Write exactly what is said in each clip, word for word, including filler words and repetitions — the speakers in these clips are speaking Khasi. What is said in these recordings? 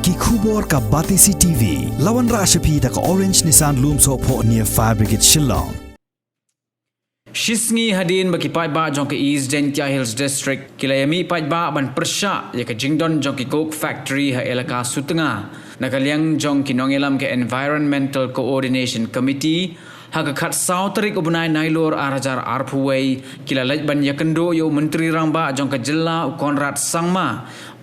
Ki khubor ka Batesi T V. La wanrah sha phi da ka Orange Nissan Lumsohphoh near Fire Brigade Shillong. Shisngi hadien ba ki paidbah jong ka East Jaintia Hills District ki la ïamih paidbah ban pyrshah ïa ka jingdon jong ki coke factory ha elaka Sutnga, na ka liang jong ki nongïalam ka Environmental Coordination Committee, ha ka khatsaw tarik u bnai Nailur ar hajar arphew wei, ki la leit ban ïakynduh ïa u Myntri Rangbah jong ka jylla u Conrad Sangma,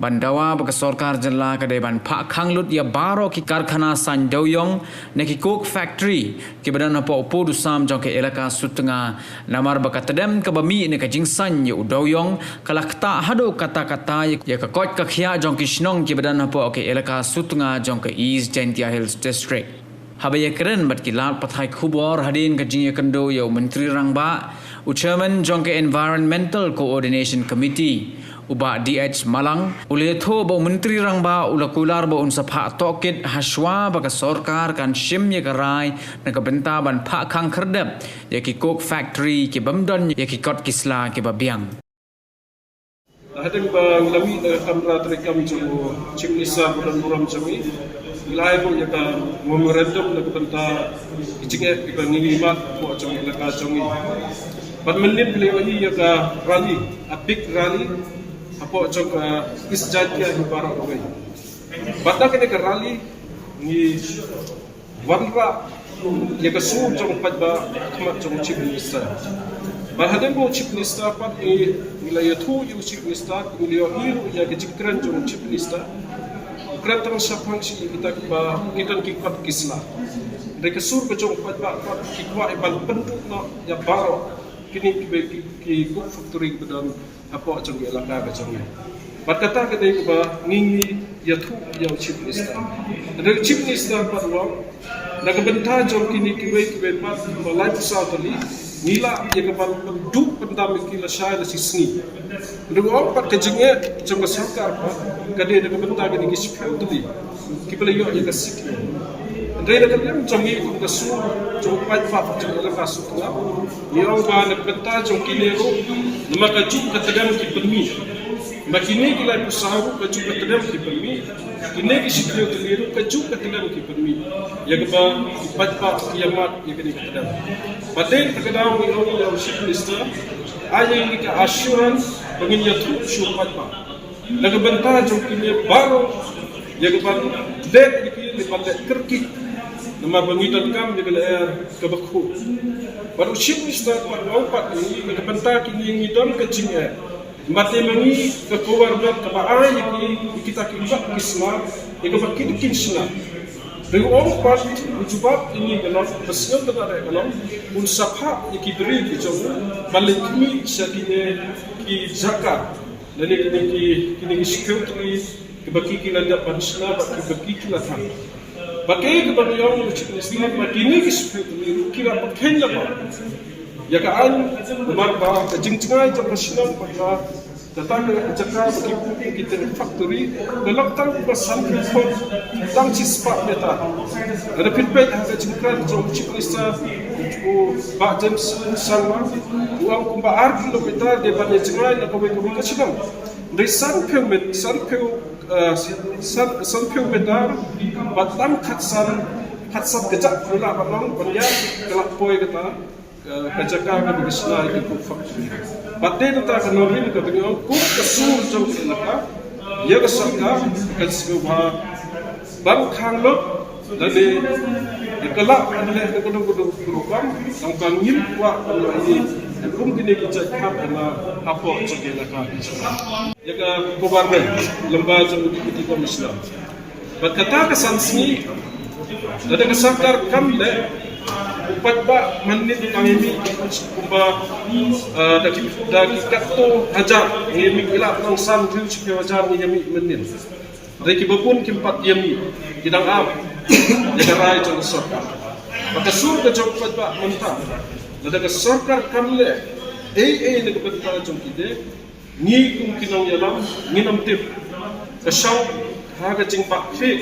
ban dawa ba ka sorkar jylla ka dei ban phah khang lut ïa baroh ki karkhana saiñ dewïong ne ki coke factory kiba don hapoh u pud u sam jong ka elaka Sutnga, namar ba ka tdem kaba mih ne ka jingsaiñ ïa u dewïong ka la ktah haduh katta katta ïa ka koit ka khiah jong ki shnong kiba don hapoh ka elaka Sutnga jong ka East Jaintia Hills District. Haba ïakren bad ki lad pathai khubor hadien ka jingïakynduh ïa u Myntri Rangbah, u Chairman jong ka Environmental Coordination Committee, u Bah D H Malang, u la ïathuh ba u Myntri Rangbah u la kular ba un sa phah tohkit hashwa ba ka sorkar kan shim ïa ka rai na ka bynta ban phah khang khyrdep ïa ki coke factory kibym don ïa ki kot ki sla kiba biang. Hadien ba ngi la mih na ka kamra treikam jong u Chief Minister ba don burom jong ngi, ngi la ai ruh ïa ka memorandum na ka bynta ki jingeh kiba ngi mad hapoh jong ka elaka jong ngi. Bad mynnin ngi la ïohi ïa ka rally, a big rally hapoh jong ka East Jaintia hi baroh kawei. Bad na kane ka rally ngi wanrah ïa ka sur jong u paidbah ha khmat jong u Chief Minister. Bad hadien ba u Chief Minister pat ngi, ngi la ïathuh ïa u Chief Minister, ngi la ïohi ruh ïa ka jingkren jong u Chief Minister. U kren tang shaphang sha kita kiba, kita ki kot ki sla. Hynrei ka sur ka jong u paidbah pat ki kwah ban pynduh noh ïa baroh kine kiba ki, ki coke factory kiba don hapoh jong ka elaka ka jong ngi. Bad kata ka dei kaba ngi, ngi ïathuh ïa u Chief Minister. Hynrei u Chief Minister pat u ong, na ka bynta jong kine kiwei kiwei pat ba laiphew saw tylli, ngi lah ïa ka ban pynduh pyndam ïa ki lashai lashisngi. Hynrei u ong pat ka jingeh jong ka sorkar pat ka dei na ka bynta kine ki shiphew tylli kiba la ïoh ïa ka sick leave. Hynrei na ka liang jong ngi kum ka sur jong u paidbah jong ka elaka Sutnga, ngi ong ba na ka bynta jong kine ruh, namar kajuh ka tdem ki pynmih. Namar kine ki laiphew saw ruh kajuh ka tdem ki pynmih. Kine ki shiphew tylli ruh kajuh ka tdem ki pynmih. Ïa kaba u paidbah u ïa mad ïa kane ka tdem. Bad dei kata ka daw ngi ong ïa u Chief Minister, ai ïa ngi ka assurance ba ngin ïathuh sha u paidbah na ka bynta jong kine baroh, ïa ka ban leh ïa ki, ïa ka ban leh kyrkieh. Namar ba ngi donkam ïa ka lyer kaba khuid. Bad u Chief Minister pat u ong pat ïa ngi na ka bynta kine ngi don ka jingeh. Bad te ma ngi ka government kaba ai ïa ki, ïa kita ki kot ki sla, ïa kaba kin kin sla. Te u ong pat u jubab ïa ngi ka long, ba sngewtynnat ka long, un sa phah ïa ki briew ki jong u ban leit khmih sha kine ki jaka. Lane kine ki, kine ki shiphew tylli kiba ki, ki la dep ban shna bad kiba ki, ki la thang. Ba kaei kaba ngi ong u Chief Minister, ba kine ki shiphew tylli ruh ki la pyrkheiñ lama ïa ka aiñ, namar ba ka jingjngai jong ka shnong bad ka, kata ka jaka ba ki put ki teng factory ka long tang ba sanphew phew, tang shispah meter. Lada phin peit ha ka jingkren jong u Chief Minister, u Bah James Sangma, u ong kumba ar kilometer dei ban ïajngai na kawei kawei ka shnong. Dei sanphew met-, sanphew, eh, san-, sanphew meter, bad tang khatsan, khatsan kjat ruh lah ban long, ban ïa ka la poi kata, eh, ka jaka kaba ki shna ïa ki coke factory. Bad dei kata ka nongrim kaba ngi ong kum ka sur jong ka elaka, ïa ka sorkar kan sngewbha ban khang lut, lane ïa ka lah ban leh da kano kano ka rukom, tang ba ngim kwah ban ïohi ïa kum kine ki jait kham ïa nga hapoh jong ka elaka. Ïa ka government lyngba jong u Deputy Commissioner. Bad kata ka san sngi, lada ka sorkar kam leh, u paidbah mynnin u dang ïa mih kumba, ah, da ki, da ki katto hajar, ngi ïa mih, ngi lah ban ong san hynriew shiphew hajar ngi ïa mih mynnin. Hynrei kiba bun kim pat ïa mih, ki dang ap ïa ka rai jong ka sorkar. Bad ka sur ka jong u paidbah mynta, lada ka sorkar kam leh ei ei na ka bynta jong kine, ngi kum ki nongïalam ngin ym tip. Ka shong ha ka jingbahkhlieh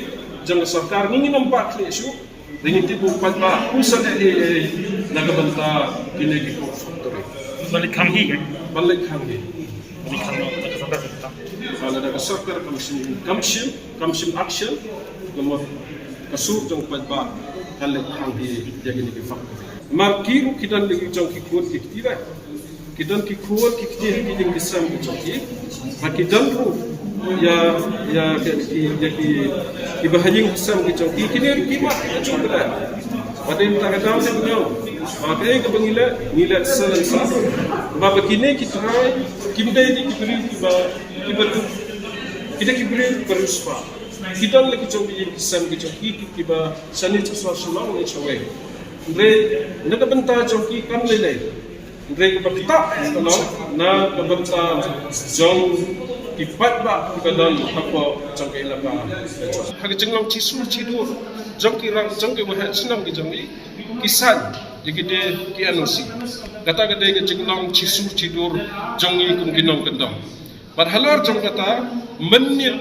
jong ka sorkar, ngi ngin ym bahkhlieh shuh. Te ngi tip u paidbah un sa leh ei ei na ka bynta kine ki coke factory. Ban leit khang hi, eh? Ban leit khang hi. Ban leit khang hi, ban leit khang hi. Lada ka sorkar kam shim, kam shim, kam shim action, namar ka sur jong paidbah ka leit khang hi ïa kine ki factory. Namar ki ruh ki don la ki jong ki khun ki kti re. Ki don ki khun ki kti ha ki ïing ki sem ki jong ki. Ba ki don ruh ïa, ïa ki, ki, ïa ki, ki ba ha ïing ha sem ki jong ki. Kine ruh ki mad ki jong ki re. Ba dei mynta ka daw dei mynta. Ba kaei kaba ngi leh, ngi leh salem sa. Ba, ba kine ki trai kim dei dei ki briew kiba, kiba tu. Ki dei ki briew kiba riewspah. Ki don la ki jong ki ïing ki sem ki jong ki, ki, kiba shane sha Shillong ne shawei. Hynrei na ka bynta jong ki kam lei lei. Hynrei kaba ktah ka long na ka bynta jong ki paidbah kiba don hapoh jong ka elaka. Ha ka jinglong shisur shidur jong ki rangbah, jong ki waheh shnong ki jong ngi, ki saiñ ïa kine ki N O C. Kata ka dei ka jinglong shisur shidur jong ngi kum ki nongkyndong. Bad halor jong kata, mynnin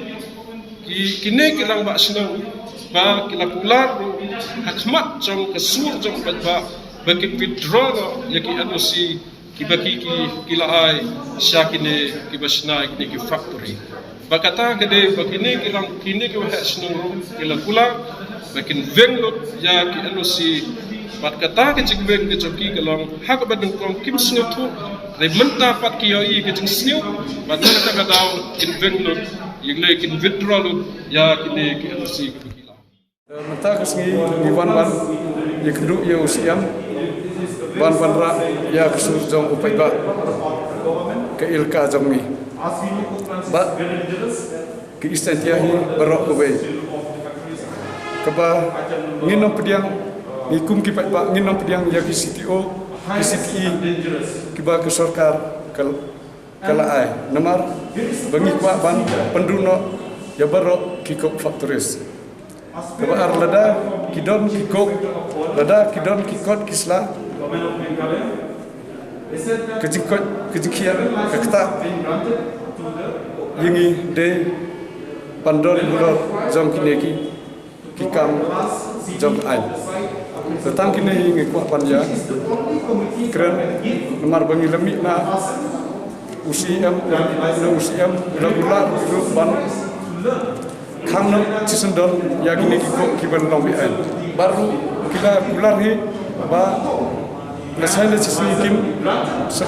ki, kine ki rangbah shnong ba ki la kular ruh ha khmat jong ka sur jong paidbah ba kin withdraw noh ïa ki N O C kiba ki, ki, ki la ai sha kine kiba shna ïa kine ki factory. Ba kata ka dei ba kine ki rang, kine ki waheh shnong ruh ki la kular ba kin weng lut ïa ki N O C. Bad kata ka jingweng ka jong ki ka long ha kaba nyngkong kim sngewthuh. Hynrei mynta pat ki ïohi ka jingsngew, bad na kata ka daw kin weng lut, ïa lei kin withdraw lut ïa kine ki N O C kiba ki la. Mynta ka sngi ngi wan ban ïakynduh ïa u C M ban wanrah ïa ka sur jong u paidbah ka elaka jong ngi. Bad ka East Jaintia hi baroh kawei. Kaba ngin ym pdiang, ngi kum ki paidbah ngin ym pdiang ïa ki C T O, ki C T E kiba ka sorkar ka, ka la ai. Namar ba ngi kwah ban pynduh noh ïa baroh ki coke factories. Kaba ar, lada ki don ki coke, lada ki don ki kot ki sla, ka jingkoit, ka jingkhiah ka ktah ïa ngi dei ban don halor jong kine ki, ki kam jong ka aiñ. Te tang kine hi ngi kwah ban ïakren namar ba ngi la mih na u C M, na u C M la kular ruh ban khang noh shisyndon ïa kine ki coke kiban long beaiñ. Bad ruh ki la kular hi ba lashai la shisngi kin sa,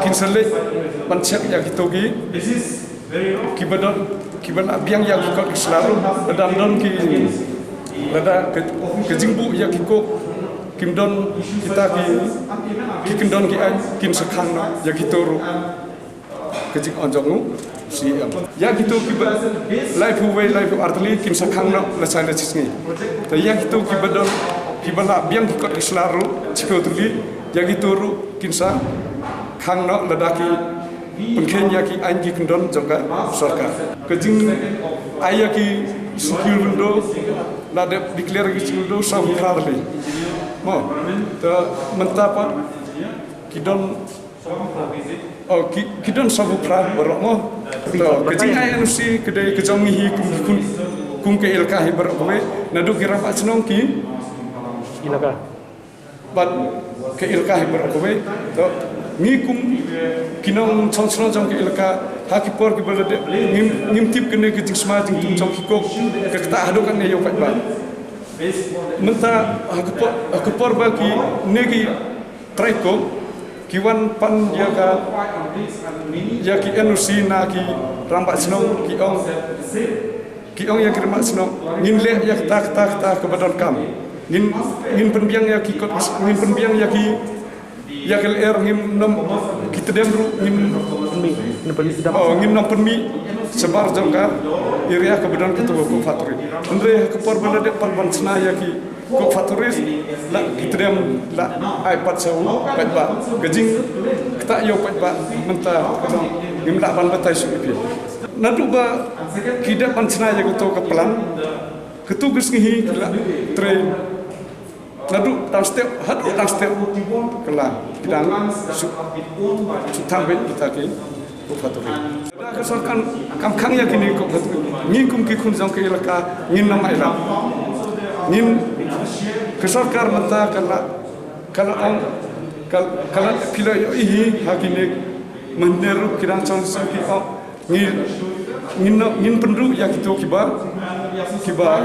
kin sa leit ban check ïa kito ki, kiba don, kiba la biang ïa ki kot ki sla ruh, lada don ki, lada ka, ka jingbuh ïa ki coke kim don kita ki, ki kyndon ki aiñ, kin sa khang noh ïa kito ruh. Ka jingong jong u C M. Ïa kito kiba laiphew wei, laiphew ar tylli kin sa khang noh lashai la shisngi. Te ïa kito kiba don, kiba la biang ki kot ki sla ruh shiphew tylli, ïa kito ruh kin sa khang noh lada ki pynkheiñ ïa ki aiñ ki kyndon jong ka sorkar. Ka jingai ïa ki secure window la dep declare ki secure window sawphew phra tylli. Mo, te mynta pat ki don Oh, ki, ki don sawphew phra baroh mo. To, ka jingai N O C ka dei ka jong ngi hi kum ki khun, kum ka elaka hi baroh kawei. Naduh ki rangbah shnong ki elaka. Bad ka elaka hi baroh kawei. To, ngi kum ki nongshong shnong jong ka elaka, ha ki por kiba la dep, ngim, ngim tip kane ka jingsma jingtum jong ki coke ka ktah haduh katne ïa u paidbah. Mynta ha ka por, ha ka por ba kine ki trai coke ki wan pan ïa ka, ïa ki N O C na ki rangbah shnong, ki ong, ki ong ïa ki rangbah shnong, ngin leh ïa kata, kata, kata kaba donkam. Ngin, ngin pynbiang ïa ki kot, ngin pynbiang ïa ki, ïa ki lyer, ngin nym, ki tdem ruh ngin, oh, ngin nym pynmih shabar jong ka area kaba don kato ka coke factory. Hynrei ha ka por ba la dep pat ban shna ïa ki coke factories, la ki tdem la ai pat sha u paidbah. Ka jingktah ïa u paidbah mynta ka dang ngim lah ban batai shuh ïa phi. Naduh ba ki dep ban shna ïa kato ka plant, kato ka sngi hi ki la trei naduh tang step haduh tang step ka la ki dang shu, shu tang beit kita ki coke factory. Ka sorkar kam khang ïa kine ki coke factory. Ngi kum ki khun jong ka elaka ngin nym ailad. Ngin, ka sorkar mynta ka la, ka la ong, ka, ka la phi la ïohi hi ha kine mynhynnin ruh ki dang shong shong ki ong ngi Ngin, ngin pynduh ïa kito kiba, kiba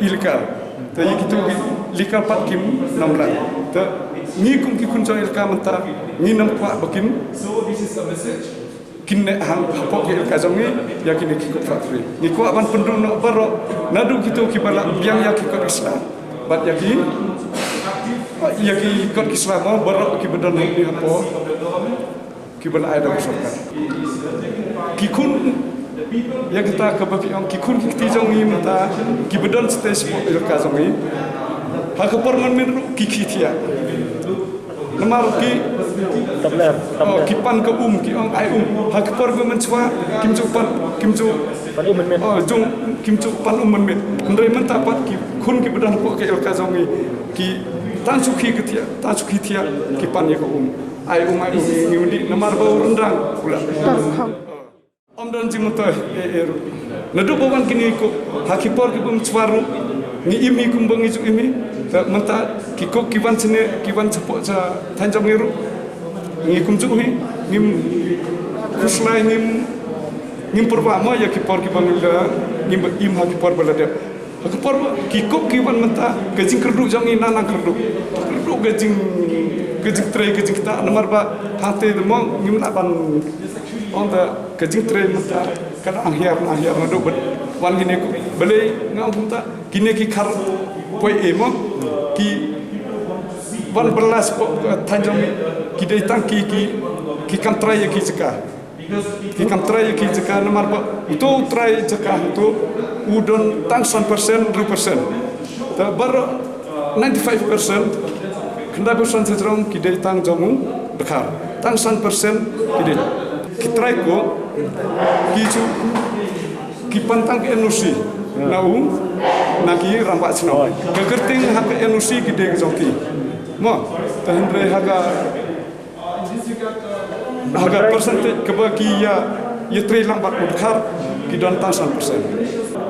illegal. Te ïa kito ki illegal pat kim nang lang. Te ngi kum ki khun jong illegal mynta, ngin ym kwah ba kin, kin neh hang hapoh ki illegal jong ngi, ïa kine ki kot factory. Ngi kwah ban pynduh noh baroh, naduh kito kiba la biang ïa ki kot ki sla. Bad ïa ki, ïa ki kot ki sla mo, baroh kiba don hangne hapoh, kiba la ai da ka sorkar. Ki khun, ïa kata kaba phi ong, ki khun ki kti jong ngi mynta, kiba don stage hapoh ïa ka jong ngi. Ha ka por mynmiet ruh ki khie thiah. Namar ki, oh, ki pan ka um, ki ong ai um. Ha ka por ba mynshwa, kim ju pan, kim ju, pan um mynmiet. Oh, jong, kim ju pan um mynmiet. Hynrei mynta pat ki khun kiba don hapoh ka ïalka jong ngi, ki tang shu khie ka thiah, tang shu khie thiah, ki pan ïa ka um. Ai um, ai um, ngi ym dei namar ba u ryndang u la. Ym don jingmyntoi, eh, eh, ruh. Naduh ba wan kine ki coke, ha ki por kiba mynshwa ruh, ngi im hi kumba ngi ju im hi. Te mynta ki coke ki wan shane, ki wan shapoh sha thaiñ jong ngi ruh, ngi kumjuh hi, ngim khuslai, ngim, ngim pyrshah mo ïa ki por kiba ngi la, ngim im ha ki por ba la dep. Ha ka por ba ki coke ki wan mynta, ka jingkyrduh jong ngi na nang kyrduh. Kyrduh ka jing, ka jingtrei, ka jingktah, namar ba hangtei te mo ngim lah ban ong, te ka jingtrei mynta ka dang hiar, dang hiar naduh ba wan kine ki coke. Balei nga ong kumta, kine ki khar poi ei mo, ki wan bylla shapoh, eh, thaiñ jong ngi, ki dei tang ki, ki, ki kam trai ïa ki jaka. Ki kam trai ïa ki jaka namar ba uto u trai jaka uto u don tang san percent, hynriew percent. Te baroh ninety-five percent, khyndai percent sha jrong ki dei tang jong u dkhar. Tang san percent ki dei. Ki trai coke, ki ju, ki pan tang ka N O C na u, na ki rangbah chnong. Ka kyrteng ha ka N O C ki dei ka jong ki. Mo, te hynrei ha ka ha ka percentage kaba ki ïa, ïa trei lang bad u dkhar, ki don tang san percent.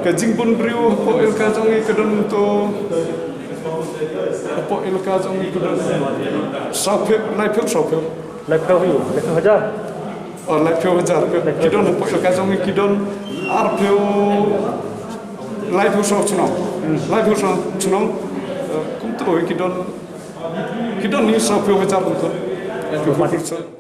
Ka jingbun briew hapoh ïalka jong ngi ka don to, hapoh ïalka jong ngi ka don saw phew, lai phew, saw phew. Lai phew, lai phew hajar. Oh, lai phew hajar. Ki don hapoh ïalka jong ngi ki don ar phew, lai phew saw chnong. Lai phew saw chnong. Eh, kumto ki don, ki don ni saw phew hajar kumto. Ki don